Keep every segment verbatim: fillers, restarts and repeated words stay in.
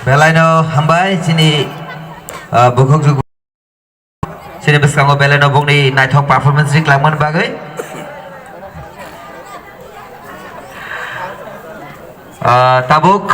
Belaino hambai chini, ah, bukhuk jugu chini bwskango belaino bongni naithok performance ri klangmani bagwi. Ah, tabuk.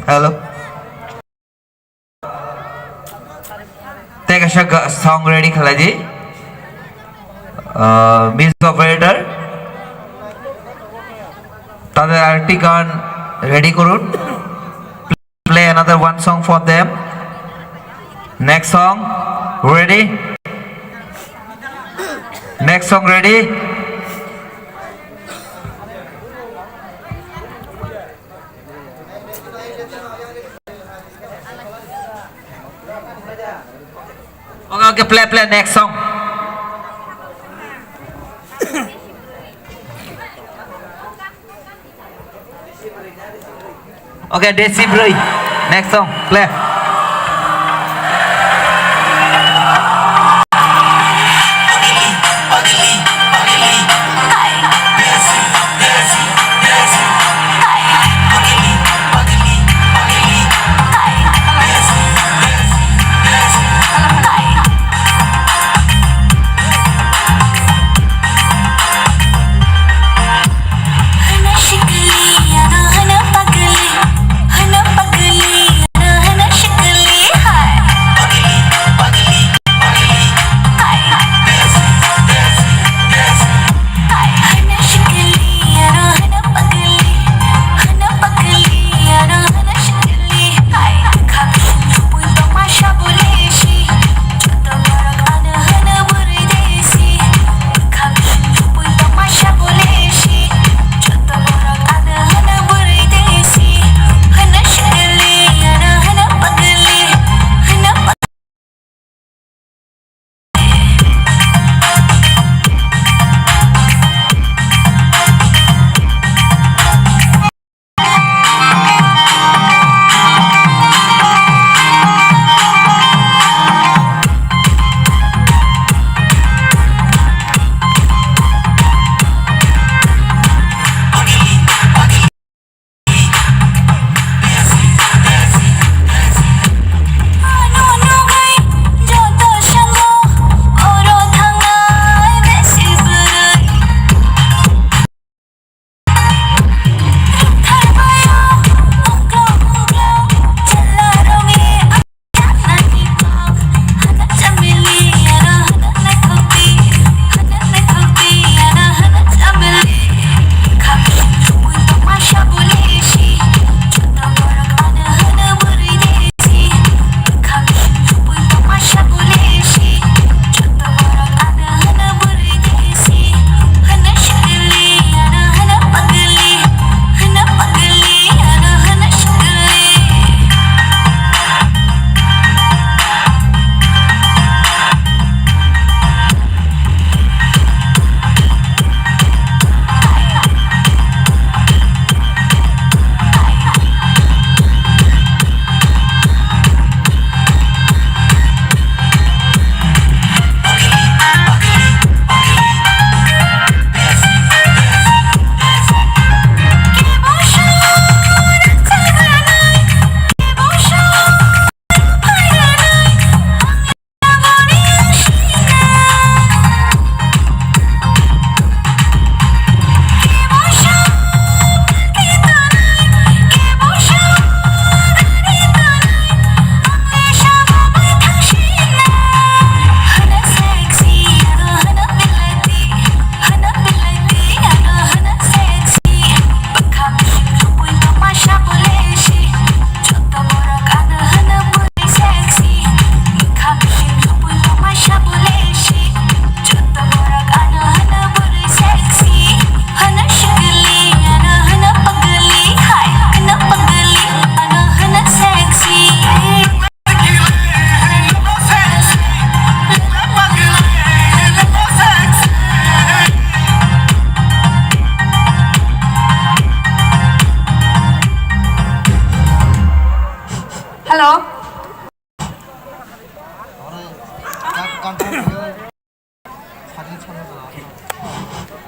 Hello. Tei kaisa ga-, song ready khlai di. Uh, music operator. Tader arti gan ready korun. Play another one song for them. Next song, ready? Next song, ready? Okay, okay, play, play, next song. Okay, Desi Broi. Next song, play.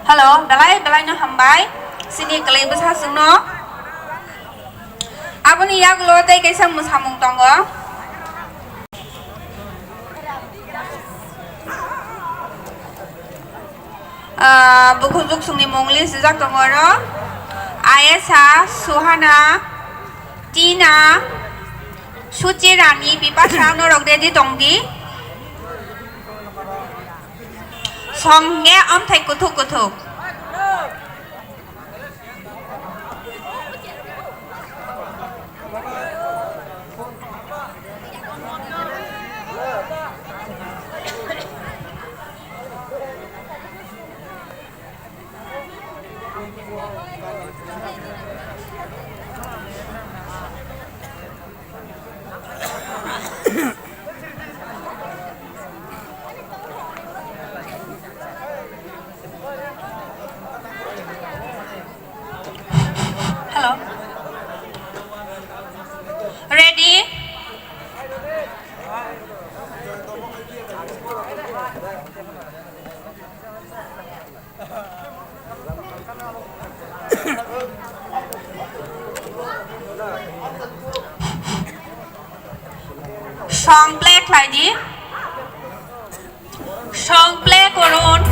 Hello, belai belai no hambai. Sini kwlwi bwsa chwngno. Aboni yagulo tei kaisa mwsamung tongo. Ah, bukhuk buksukni mung list rijak tongo oro. Ayesha, Suhana, Tina, Suchi Rani, Bipasha, norok ready tong di. Song hwnkhe omthai kuthuk kuthuk. Hello. Ready? Song play khlai di. Song play korun.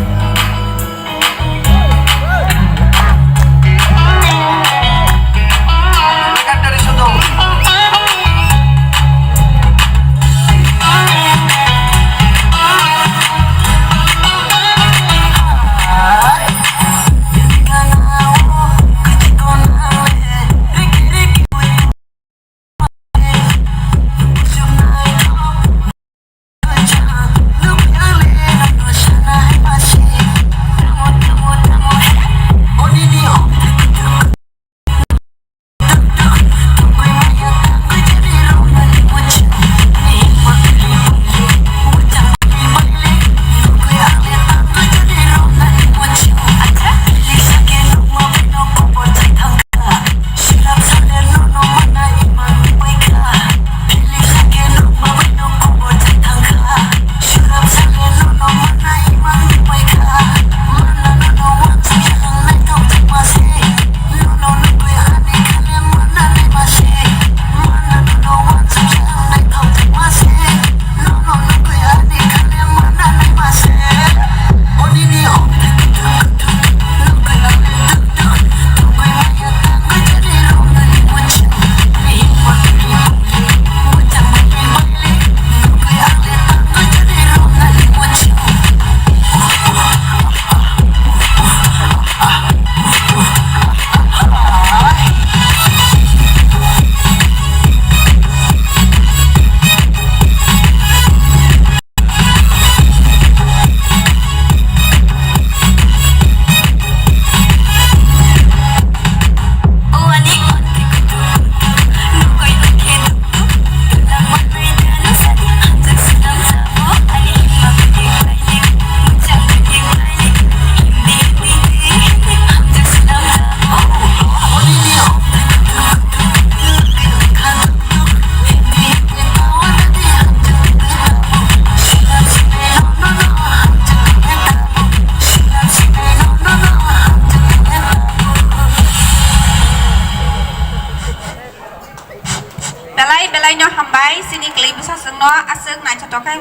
Belai belai no hambai, chini kwlwi bwsajwk no aswk naithotok khe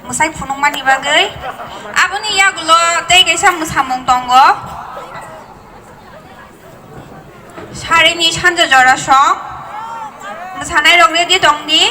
mwsai phunukmani bagwi. Aboni yagulo tei kaisa mwsamung tongo. Sarini sanja jora song. Mwsanairok ready tong di.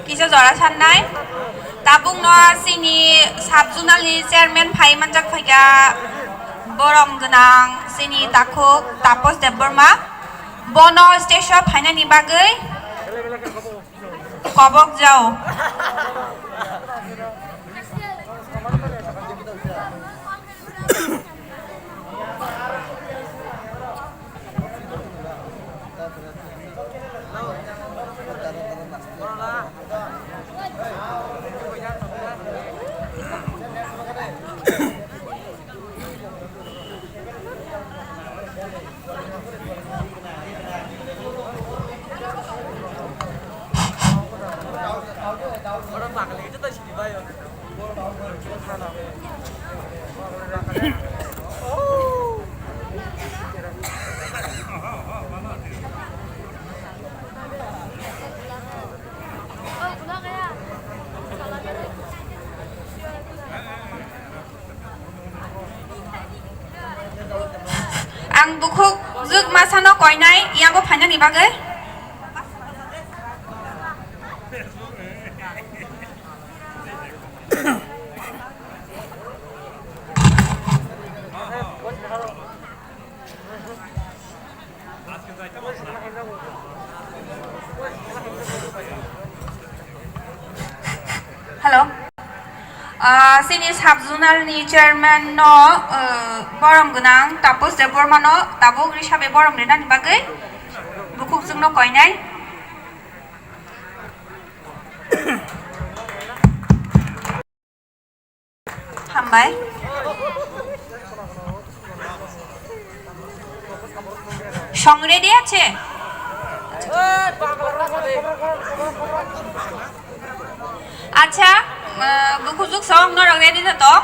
Kisa jora sannai. Tabukno chini sub zonal ni chairman phai manjak phaikha, borom gwnang chini takhuk Tapos Debbarma. Bono stage o phainani bagwi kobok jao. Ang bukhuk jwk masano koinai yago phainani bagwi. Hello. Ah, chini sub zonal ni chairman no, ah, borom gwnang Tapos Debbarma no tabuk risabe borom rinani bagwi bukhuk jwk no koinai. Hambai. Song ready ache? Acha, ah, bukhuk jwk song norok ready na to?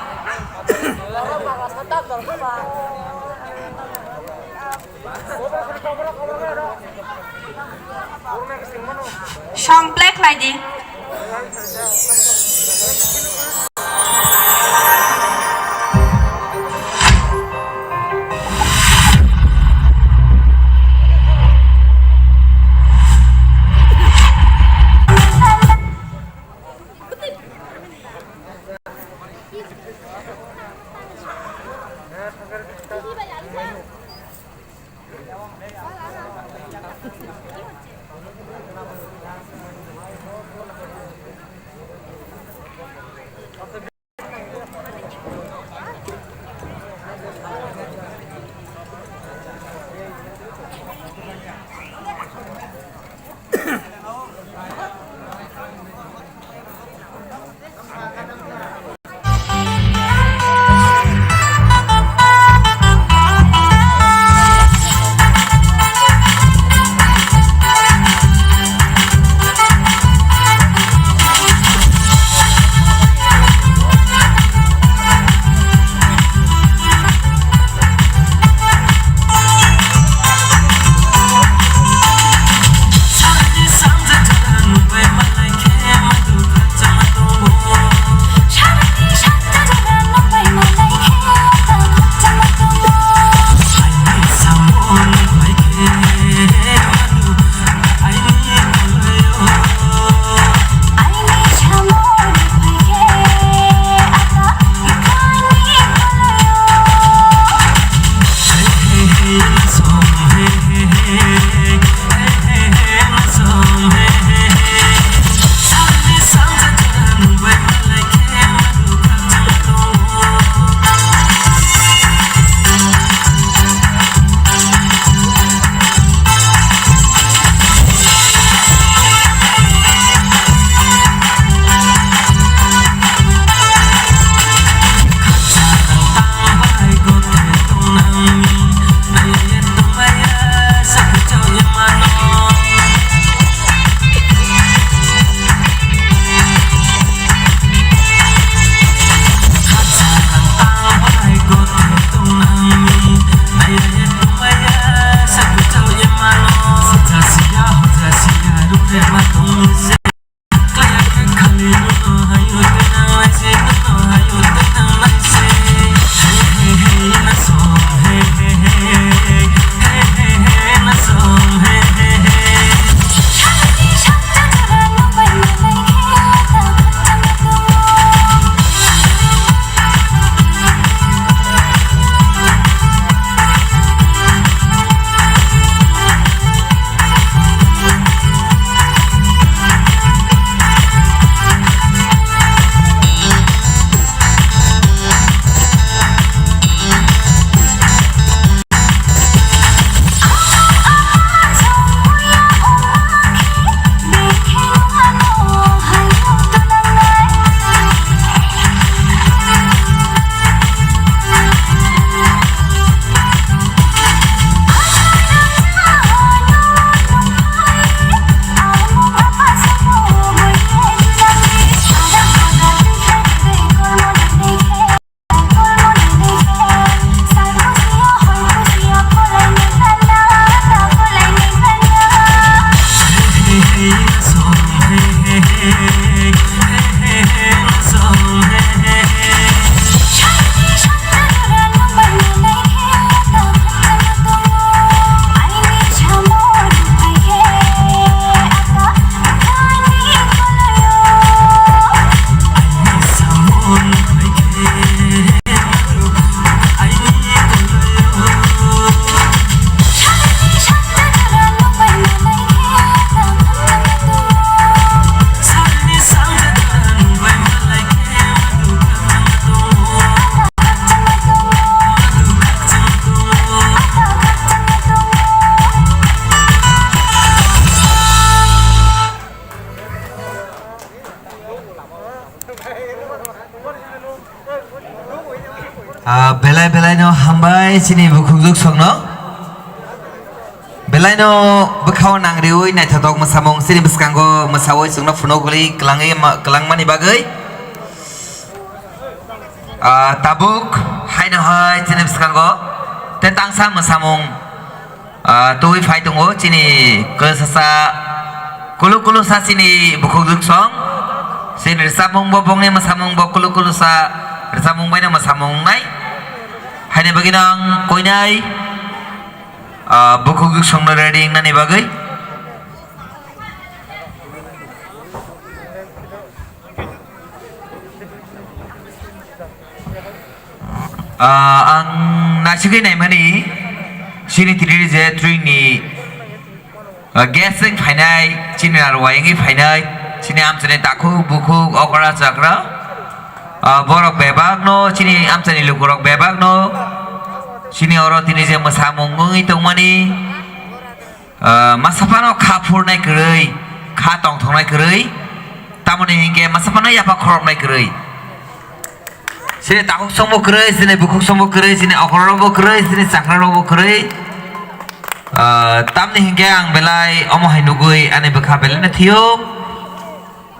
Song play khlai di. Ah, belai belai no hambai chini bukhukjwk songno. Belai no bwkhao nangriwi naithotok mwsamung chini bwskango mwsawi chwngno phunukgwi kwlangwi ma-, kwlangmani bagwi. Ah, tabuk haino hai chini bwskango tei tangsa mwsamung Ah, twi phai tongo chini kwsasa kulu kulu sa chini bukhuk jwk song. Chini rwchapmung bo bongni mwsamung bo kulu kulu sa rwchapmung bai no mwsamung wngnai. Haini bagwi no ang koinai, ah, bukhuk jwk song no ready wngnani bagwi. Ah, ang naisingwi naimani chini tini je twini, ah, guest wng phainai, chini narwai wngwi phainai, chini amchani takhuk bukhuk okra chakra, ah, borok bebakno, chini amchani lukurok bebakno, chini oro tini je mwsamung wngwi tongmani, Ah, masa phano kha phurnai kwrwi, kha tongthoknai kwrwi, tamoni hinkhe masa phano yapha khoroknai kwrwi. Chini takhuk songbo kwrwi, chini bukhuk songbo kwrwi, chini okra rokbo kwrwi, chini chakra rokbo kwrwi. Ah, tamni hinkhe ang belai omo hai nugwi ani bwkha belai no thiyok.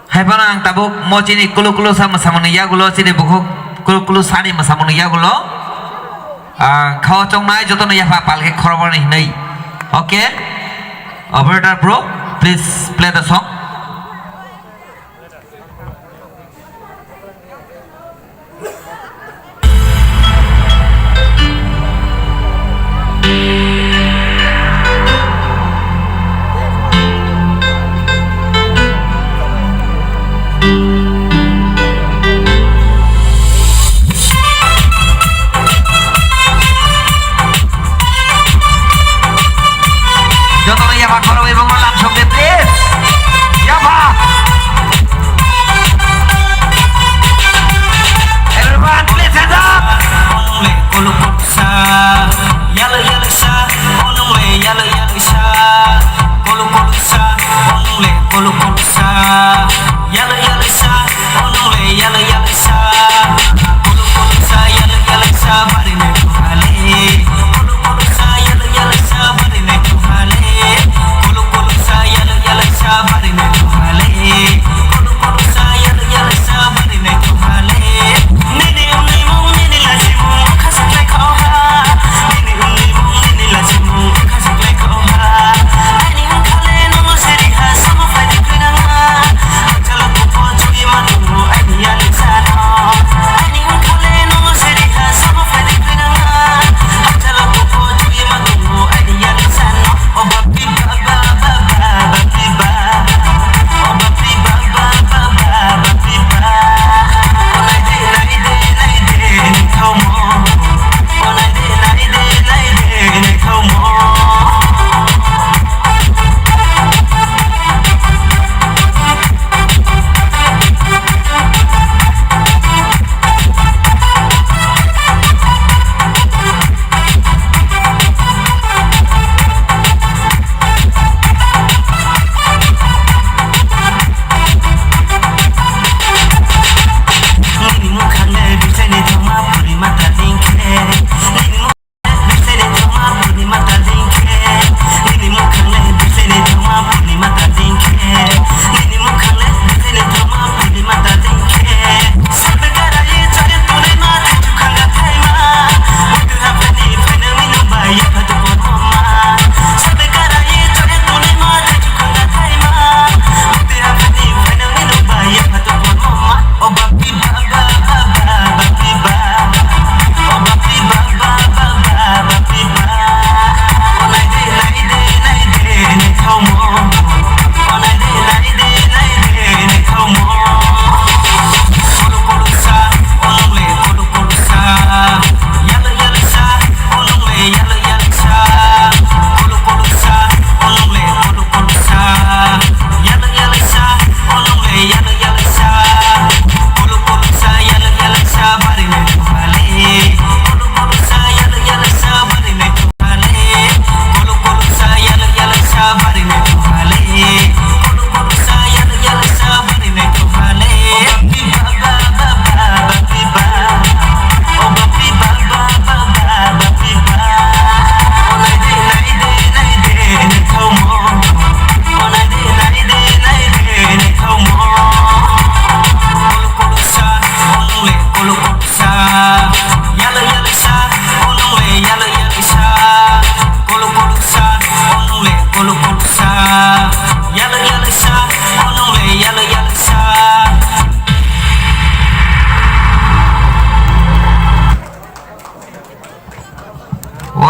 Hai phano ang tabuk mo chini kulu kulu sa mwsamungni yagulo, chini bukhuk kulu kulu sani mwsamungni yagulo ang khao chongnai jotono yapha pal khe khoroknani hinwi. Okay? Operator bro, please play the song. Jotono yapha khoroknwi bongno lamsokdi, please.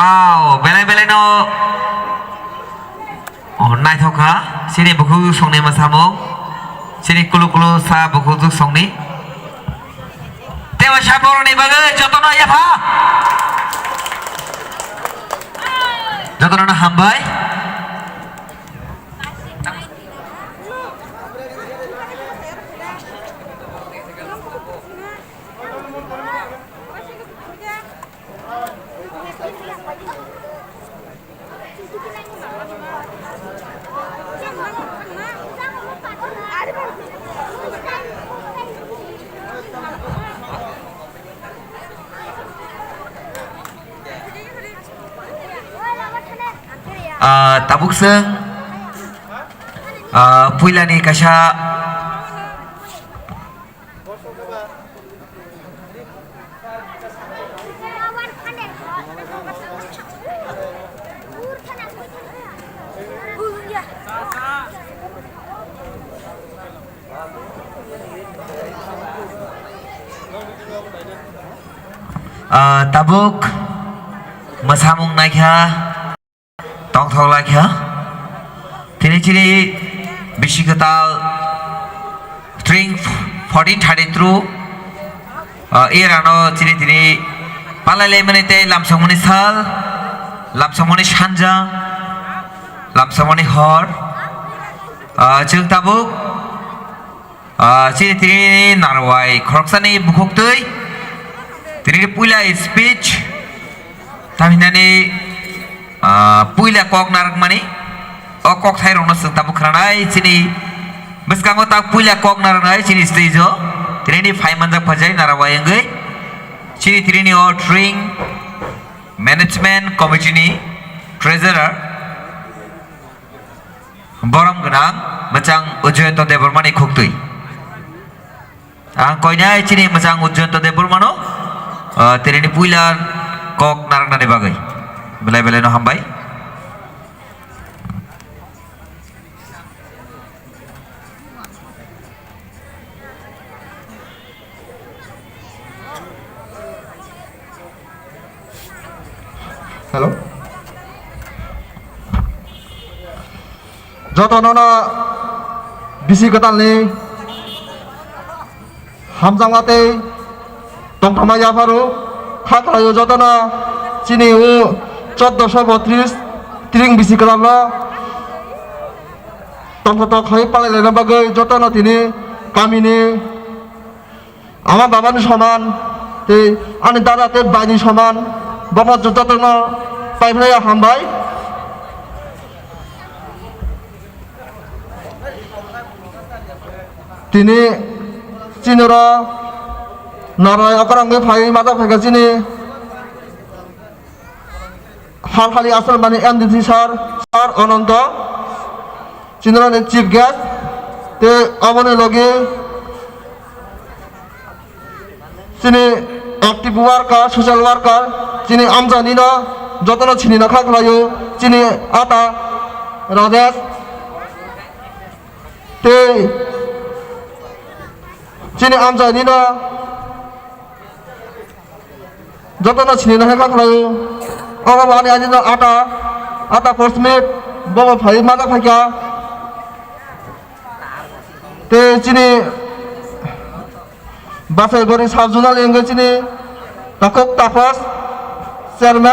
Wow, belai belai no. Oh, naithok kha. Chini bukhuk songni mwsamung. Chini kulu kulu sa bukhuk songni. Tewa sa boroni bagwi jotono yapha. Jotono hambai. Ah, tabuk seng, ah, puilani kaisa Ah, tabuk mwsamung naikha. Tongthok lai kha. Tini chini bisi kwtal string fourteen thirty-two, ah, erano chini tini palai lai mani tei lamsokmani sal, lamsokmani sanja, lamsokmani hor. Ah, chwng tabuk, ah, chini tini narwai khoroksani bukhuktwi tini puila speech tamhinani, ah, puila kok narwkmani, o kokthairokno chwng tabuk khwnanai, chini bwskango tak puila kok narwknai chini stage o, tini phai manjak phajai narwai wngwi, chini tini o string management committee ni treasurer, borom gwnang mwchang Ujjayanta Debbarma ni khuktwi. Ang koinai chini mwchang Ujjayanta Debbarma no, ah, tini ni puila kok narwknani bagwi. Belai belai no hambai. Hello. Jotono no bisi kwtalni hamjakma tei tongthokma yapharo kha khlaio jotono chini o chordoso botris tring bisi kwtalno tongthok khlai palai laina bagwi jotono tini kamini ama babani soman, tei ani dada tei baini soman, bono jotono paiphlaiya hambai. Tini chinoro narwai okra wngwi phai majak phaikha chini. Halhali Asal mani M D C sir, sir Ananto, chini rani chief guest, tei aboni logi chini active worker, social worker, chini amchaini no jotono chini no kha khlaio, chini ata Rajesh, tei chini amchaini no jotono sinina hai kha khlaio. Obo bo ani ani no ata, ata First Mate, bo bo phai ma da phaikha. Tei chini Basaibari Sub Zonal wngwi chini Takhuk Tapas Chairman.